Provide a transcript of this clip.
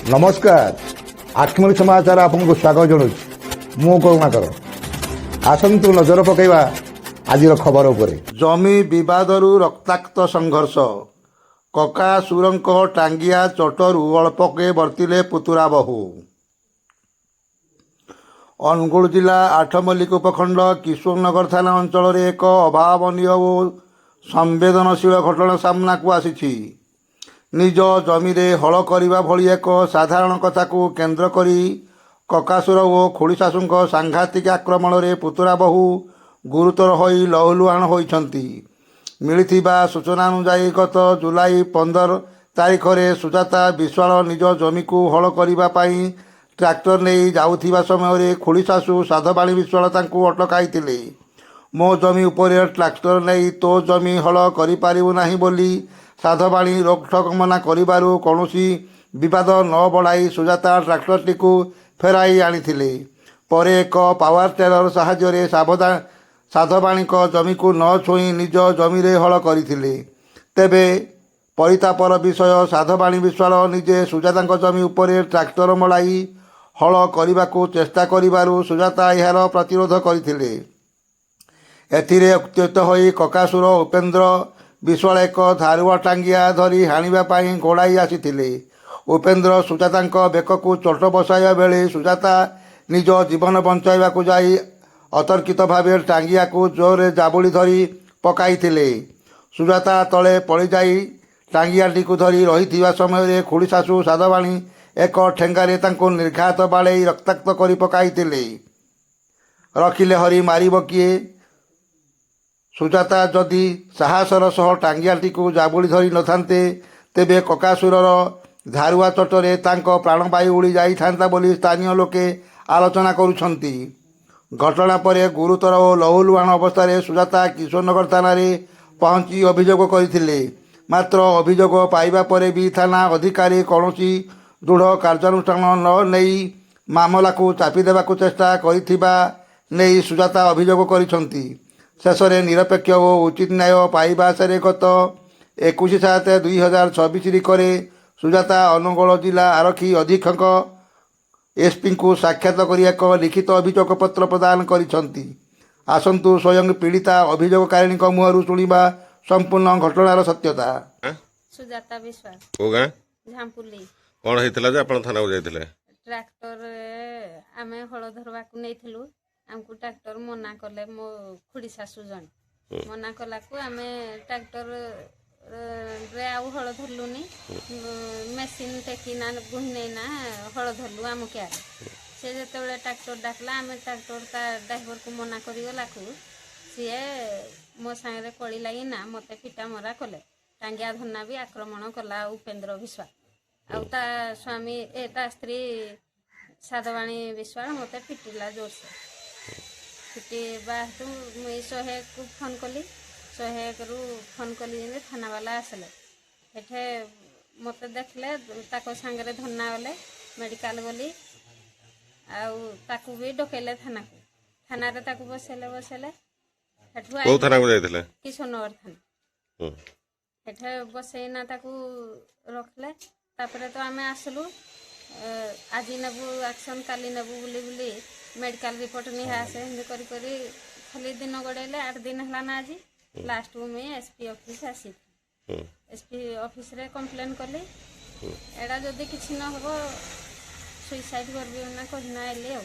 ନମସ୍କାର, ଆତ୍ମୀୟ ସମାଚାର ଆପଣଙ୍କୁ ସ୍ୱାଗତ ଜଣାଉଛି। ମୁଁ କରୁଣାକର। ଆସନ୍ତୁ ନଜର ପକାଇବା ଆଜିର ଖବର ଉପରେ। ଜମି ବିବାଦରୁ ରକ୍ତାକ୍ତ ସଂଘର୍ଷ। କକାସୁରଙ୍କ ଟାଙ୍ଗିଆ ଚୋଟରୁ ଅଳ୍ପକେ ବର୍ତ୍ତିଲେ ପୁତୁରା ବୋହୂ। ଅନୁଗୁଳ ଜିଲ୍ଲା ଆଠମଲ୍ଲିକ ଉପଖଣ୍ଡ କିଶୋରନଗର ଥାନା ଅଞ୍ଚଳରେ ଏକ ଅଭାବନୀୟ ଓ ସମ୍ବେଦନଶୀଳ ଘଟଣା ସାମ୍ନାକୁ ଆସିଛି। ନିଜ ଜମିରେ ହଳ କରିବା ଭଳି ଏକ ସାଧାରଣ କଥାକୁ କେନ୍ଦ୍ର କରି କକାସୁର ଓ ଖୁଡ଼ିଶାଶୁଙ୍କ ସାଂଘାତିକ ଆକ୍ରମଣରେ ପୁତୁରା ବୋହୂ ଗୁରୁତର ହୋଇ ଲହୁଲୁହାଣ ହୋଇଛନ୍ତି। ମିଳିଥିବା ସୂଚନା ଅନୁଯାୟୀ, ଗତ ଜୁଲାଇ 15 ତାରିଖରେ ସୁଜାତା ବିଶ୍ୱାଳ ନିଜ ଜମିକୁ ହଳ କରିବା ପାଇଁ ଟ୍ରାକ୍ଟର ନେଇ ଯାଉଥିବା ସମୟରେ ଖୁଡ଼ିଶାଶୁ ସାଧବାଣୀ ବିଶ୍ୱାଳ ତାଙ୍କୁ ଅଟକାଇଥିଲେ। ମୋ ଜମି ଉପରେ ଟ୍ରାକ୍ଟର ନେଇ ତୋ ଜମି ହଳ କରିପାରିବୁ ନାହିଁ ବୋଲି ସାଧବାଣୀ ରୋକଠୋକ ମନା କରିବାରୁ କୌଣସି ବିବାଦ ନ ବଢ଼ାଇ ସୁଜାତା ଟ୍ରାକ୍ଟରଟିକୁ ଫେରାଇ ଆଣିଥିଲେ। ପରେ ଏକ ପାୱାର ଟେଲର ସାହାଯ୍ୟରେ ସାଧବାଣୀଙ୍କ ଜମିକୁ ନ ଛୁଇଁ ନିଜ ଜମିରେ ହଳ କରିଥିଲେ। ତେବେ ପରିତାପର ବିଷୟ, ସାଧବାଣୀ ବିଶ୍ୱାଳ ନିଜେ ସୁଜାତାଙ୍କ ଜମି ଉପରେ ଟ୍ରାକ୍ଟର ମଡ଼ାଇ ହଳ କରିବାକୁ ଚେଷ୍ଟା କରିବାରୁ ସୁଜାତା ଏହାର ପ୍ରତିରୋଧ କରିଥିଲେ। ଏଥିରେ ଉତ୍ତ୍ୟକ୍ତ ହୋଇ କକାସୁର ଉପେନ୍ଦ୍ର ବିଶ୍ୱାଳ ଏକ ଧାରୁଆ ଟାଙ୍ଗିଆ ଧରି ହାଣିବା ପାଇଁ ଗୋଡ଼ାଇ ଆସିଥିଲେ। ଉପେନ୍ଦ୍ର ସୁଜାତାଙ୍କ ବେକକୁ ଚୋଟ ବସାଇବା ବେଳେ ସୁଜାତା ନିଜ ଜୀବନ ବଞ୍ଚାଇବାକୁ ଯାଇ ଅତର୍କିତ ଭାବେ ଟାଙ୍ଗିଆକୁ ଜୋରରେ ଜାବୁଡ଼ି ଧରି ପକାଇଥିଲେ। ସୁଜାତା ତଳେ ପଡ଼ିଯାଇ ଟାଙ୍ଗିଆଟିକୁ ଧରି ରହିଥିବା ସମୟରେ ଖୁଡ଼ିଶାଶୁ ସାଧବାଣୀ ଏକ ଠେଙ୍ଗାରେ ତାଙ୍କୁ ନିର୍ଘାତ ବାଡ଼େଇ ରକ୍ତାକ୍ତ କରି ପକାଇଥିଲେ। ରଖିଲେ ହରି, ମାରିବ କିଏ? ସୁଜାତା ଯଦି ସାହସର ସହ ଟାଙ୍ଗିଆଟିକୁ ଜାବୁଡ଼ି ଧରି ନଥାନ୍ତେ, ତେବେ କକାସୁରର ଧାରୁଆ ଚୋଟରେ ତାଙ୍କ ପ୍ରାଣବାୟୁ ଉଡ଼ି ଯାଇଥାନ୍ତା ବୋଲି ସ୍ଥାନୀୟ ଲୋକେ ଆଲୋଚନା କରୁଛନ୍ତି। ଘଟଣା ପରେ ଗୁରୁତର ଓ ଲହୁଲୁହାଣ ଅବସ୍ଥାରେ ସୁଜାତା କିଶୋରନଗର ଥାନାରେ ପହଞ୍ଚି ଅଭିଯୋଗ କରିଥିଲେ। ମାତ୍ର ଅଭିଯୋଗ ପାଇବା ପରେ ବି ଥାନା ଅଧିକାରୀ କୌଣସି ଦୃଢ଼ କାର୍ଯ୍ୟାନୁଷ୍ଠାନ ନ ନେଇ ମାମଲାକୁ ଚାପି ଦେବାକୁ ଚେଷ୍ଟା କରିଥିବା ନେଇ ସୁଜାତା ଅଭିଯୋଗ କରିଛନ୍ତି। ଶେଷରେ ନିରପେକ୍ଷ ଓ ଉଚିତ ନ୍ୟାୟ ପାଇବା ଆଶାରେ ଗତ 21/7/2026 ତାରିଖରେ ସୁଜାତା ଅନୁଗୋଳ ଜିଲ୍ଲା ଆରକ୍ଷୀ ଅଧୀକ୍ଷକ ଏସ୍ପିଙ୍କୁ ସାକ୍ଷାତ କରି ଏକ ଲିଖିତ ଅଭିଯୋଗ ପତ୍ର ପ୍ରଦାନ କରିଛନ୍ତି। ଆସନ୍ତୁ ସ୍ୱୟଂ ପୀଡ଼ିତା ଅଭିଯୋଗକାରିଣୀଙ୍କ ମୁହଁରୁ ଶୁଣିବା ସମ୍ପୂର୍ଣ୍ଣ ଘଟଣାର ସତ୍ୟତା। ସୁଜାତା ବିଶ୍ୱାଳ। କୋଉ ଗାଁ? ଝାମ୍ପୁଲି। କ'ଣ ହେଇଥିଲା ଯେ ଆପଣ ଥାନାକୁ ଯାଇଥିଲେ? ଟ୍ରାକ୍ଟର ଆମେ ହଳ ଧରବାକୁ ନେଇଥିଲୁ। ଆମକୁ ଟ୍ରାକ୍ଟର ମନା କଲେ। ମୋ ଖୁଡ଼ି ଶାଶୁ ଜଣେ ମନା କଲାକୁ ଆମେ ଟ୍ରାକ୍ଟର ରେ ଆଉ ହଳ ଧରିଲୁନି। ମେସିନ୍ ଟେକିନା ବୁହି ନେଇନା ହଳ ଧରିଲୁ ଆମ କିଆରେ। ସେ ଯେତେବେଳେ ଟ୍ରାକ୍ଟର ଡାକିଲା, ଆମେ ଟ୍ରାକ୍ଟର ତା ଡ୍ରାଇଭରକୁ ମନା କରିଗଲାକୁ ସିଏ ମୋ ସାଙ୍ଗରେ କଳି ଲାଗିନା ମୋତେ ପିଟା ମରା କଲେ। ଟାଙ୍ଗିଆ ଧନା ବି ଆକ୍ରମଣ କଲା ଉପେନ୍ଦ୍ର ବିଶ୍ୱାଳ ଆଉ ତା ସ୍ୱାମୀ ଏ ତା ସ୍ତ୍ରୀ ସାଧବାଣୀ ବିଶ୍ୱାଳ ମୋତେ ପିଟିଲା ଜୋରସେ। ପିଟିବା ହେତୁ ମୁଇଁ 101କୁ ଫୋନ୍ କଲି। 101ରୁ ଫୋନ୍ କଲି ଯେମିତି ଥାନାବାଲା ଆସିଲେ। ସେଠେ ମୋତେ ଦେଖିଲେ, ତାଙ୍କ ସାଙ୍ଗରେ ଧରନା ଗଲେ। ମେଡ଼ିକାଲ ଗଲି ଆଉ ତାକୁ ବି ଡକେଇଲେ ଥାନାକୁ। ଥାନାରେ ତାକୁ ବସେଇଲେ ବସେଇଲେ ସେଠୁ କୋଉ ଥାନାକୁ ଯାଇଥିଲେ? କିଶୋରନଗର ଥାନା। ସେଠେ ବସେଇନା ତାକୁ ରଖିଲେ। ତାପରେ ତ ଆମେ ଆସିଲୁ। ଆଜି ନେବୁ ଆକ୍ସନ୍, କାଲି ନେବୁ ବୋଲି ବୋଲି ମେଡ଼ିକାଲ ରିପୋର୍ଟ ନିହା ଆସେ, ଏମିତି କରି କରି ଖାଲି ଦିନ ଗଡ଼େଇଲେ। 8 ଦିନ ହେଲା ନା ଆଜି ଲାଷ୍ଟକୁ ମୁଇଁ ଏସ୍ ପି ଅଫିସ୍ ଆସିଥିଲି। ଏସ୍ ପି ଅଫିସରେ କମ୍ପ୍ଲେନ୍ କଲି। ଏଇଟା ଯଦି କିଛି ନ ହେବ, ସୁଇସାଇଡ଼ କରିବି ନା କହିନା ଆଇଲି ଆଉ।